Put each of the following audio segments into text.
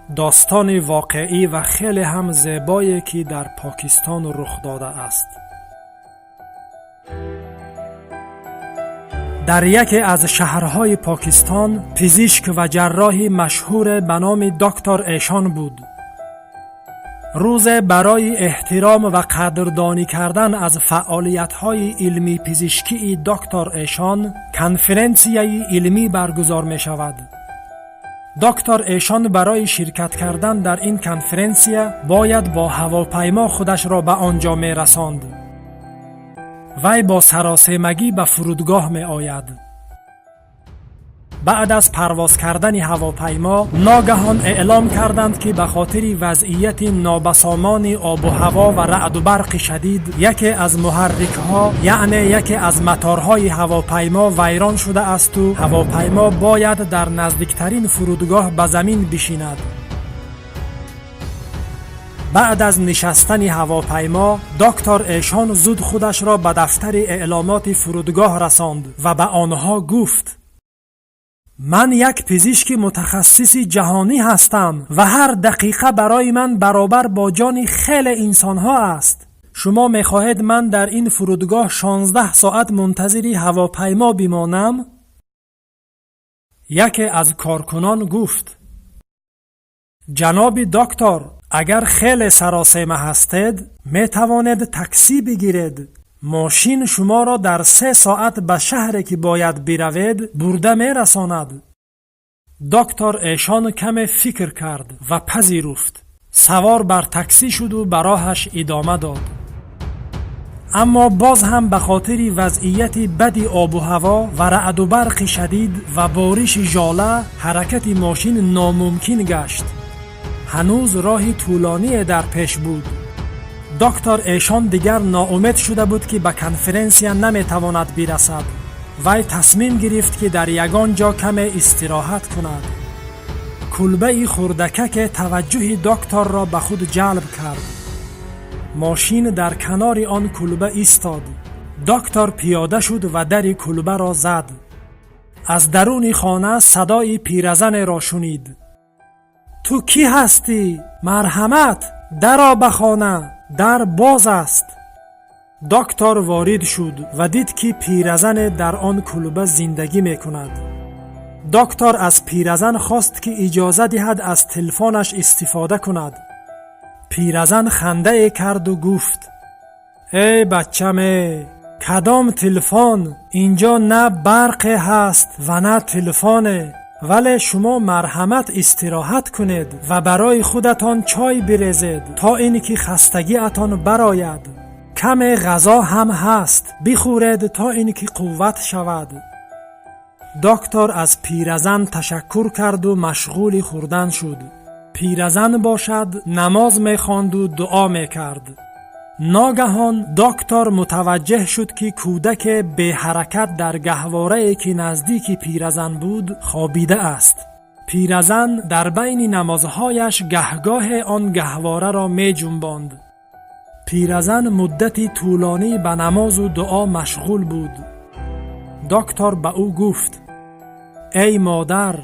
Достони воқеӣ ва хеле ҳам зебое, ки дар Покистон рух додааст. Дар яке аз шаҳрҳои Покистон пизишк ва ҷарроҳи машҳуре ба номи доктор Эшон буд. Рӯзе барои эҳтиром ва қадрдонӣ кардан аз фаъолиятҳои илмӣ-пизишкии доктор Эшон конференсияи илмӣ баргузор мешавад. Доктор Эшон барои ширкат кардан дар ин конференсия бояд бо ҳавопаймо худашро ба он ҷо мерасонд. Вай бо саросемагӣ ба фурудгоҳ меояд. Баъд аз парвоз кардани ҳавопаймо ногаҳон эълом карданд, ки ба хотири вазъияти нобасомони обу ҳаво ва раъду барқи шадид яке аз муҳаррикҳо, яъне яке аз моторҳои ҳавопаймо вайрон шудаасту ҳавопаймо бояд дар наздиктарин фурудгоҳ ба замин бишинад. Баъд аз нишастани ҳавопаймо доктор Эшон зуд худашро ба дафтари эъломоти фурудгоҳ расонд ва ба онҳо гуфт: «Ман як пизишки мутахассиси ҷаҳонӣ ҳастам ва ҳар дақиқа барои ман баробар бо ҷони хеле инсонҳо аст. Шумо мехоҳед ман дар ин фурудгоҳ 16 соат мунтазири ҳавопаймо бимонам?» Яке аз коркунон гуфт: «Ҷаноби доктор, агар хеле саросема ҳастед, метавонед таксӣ бигиред. Мошин шуморо дар 3 соат ба шаҳре, ки бояд биравед, бурда мерасонад». Доктор Эшон каме фикр кард ва пазируфт. Савор бар таксӣ шуду ба роҳаш идома дод. Аммо боз ҳам ба хотири вазъияти бади обу ҳаво ва раъду барқи шадид ва бориши жола ҳаракати мошин номумкин гашт. Ҳанӯз роҳи тӯлоние дар пеш буд. Доктор Эшон дигар ноумед шуда буд, ки ба конференсия наметавонад бирасад. Вай тасмим гирифт, ки дар ягон ҷо каме истироҳат кунад. Кулбаи хурдакаке таваҷҷӯҳи докторро ба худ ҷалб кард. Мошин дар канори он кулба истод. Доктор пиёда шуд ва дари кулбаро зад. Аз даруни хона садои пиразанеро шунид: «Ту кӣ ҳастӣ? Марҳамат, даро ба хона, дар боз аст». Доктор ворид шуд ва дид, ки пиразане дар он кулба зиндагӣ мекунад. Доктор аз пиразан хост, ки иҷоза диҳад аз телефонаш истифода кунад. Пиразан хандае карду гуфт: «Эй бачаме, кадом телефон? Инҷо на барқе ҳаст ва на телефоне, вале шумо марҳамат, истироҳат кунед ва барои худатон чой бирезед, то ин ки хастагиатон барояд. Каме ғазо ҳам ҳаст, бихӯред, то ин ки қувват шавад». Доктор аз пиразан ташаккур карду машғули хӯрдан шуд. Пиразан бошад, намоз мехонду дуо мекард. Ногаҳон доктор мутаваҷҷеҳ шуд, ки кӯдаке беҳаракат дар гаҳворае, ки наздики пиразан буд, хобида аст. Пиразан дар байни намозҳояш гаҳгоҳе он гаҳвораро меҷунбонд. Пиразан муддати тӯлонӣ ба намозу дуо машғул буд. Доктор ба ӯ гуфт: «Эй модар,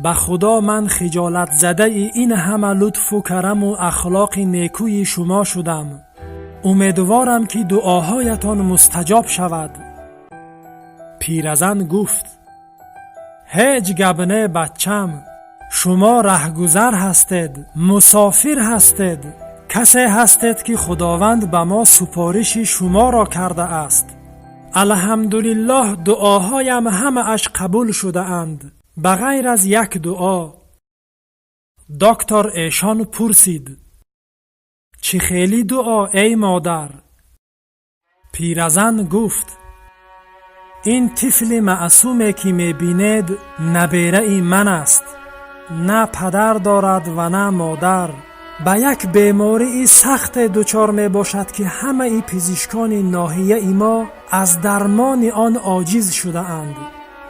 ба Худо, ман хиҷолатзадаи ин ҳама лутфу караму ахлоқи некӯи шумо шудам. Умедворам, ки дуоҳоятон мустаҷоб шавад». Пиразан гуфт: «Ҳеҷ гап не, баччам. Шумо раҳгузар ҳастед, мусофир ҳастед, касе ҳастед, ки Худованд ба мо супориши шуморо кардааст. Алҳамдулиллоҳ, дуоҳоям ҳамааш қабул шудаанд, ба ғайр аз як дуо». Доктор Эшон пурсид: «Чӣ хели дуо, эй модар?» Пиразан гуфт: «Ин тифли маъсуме, ки мебинед, набераи ман аст. На падар дорад ва на модар. Ба як бемории сахте дучор мебошад, ки ҳамаи пизишкони ноҳияи мо аз дармони он оҷиз шудаанд.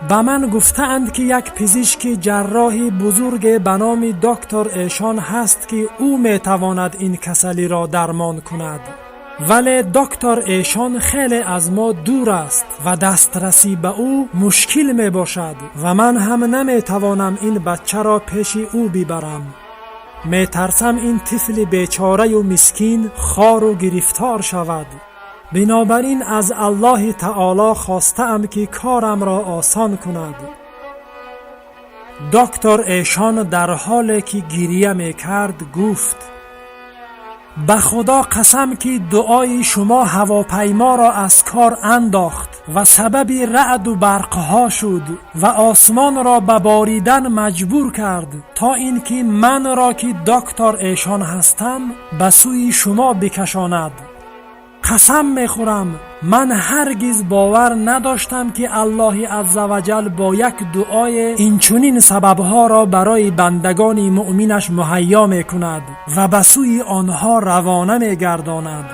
Ба ман гуфтаанд, ки як пизишки ҷарроҳи бузурге ба номи доктор Эшон ҳаст, ки ӯ метавонад ин касалиро дармон кунад. Вале доктор Эшон хеле аз мо дур аст ва дастрасӣ ба ӯ мушкил мебошад ва ман ҳам наметавонам ин бачаро пеши ӯ бибарам. Метарсам ин тифли бечораю мискин хору гирифтор шавад. Бинобар ин аз Аллоҳи таоло хостаам, ки корамро осон кунад. Доктор Эшон дар ҳоле ки гирия мекард, гуфт: «Ба Худо қасам, ки дуои шумо ҳавопайморо аз кор андохт ва сабаби раъду барқҳо шуд ва осмонро ба боридан маҷбур кард, то ин ки манро, ки доктор Эшон ҳастам, ба сӯи шумо бикашонад. Қасам мехӯрам, ман ҳаргиз бовар надоштам, ки Аллоҳи аззаваҷал бо як дуое инчунин сабабҳоро барои бандагони муъминаш муҳайё мекунад ва ба сӯи онҳо равона мегардонад».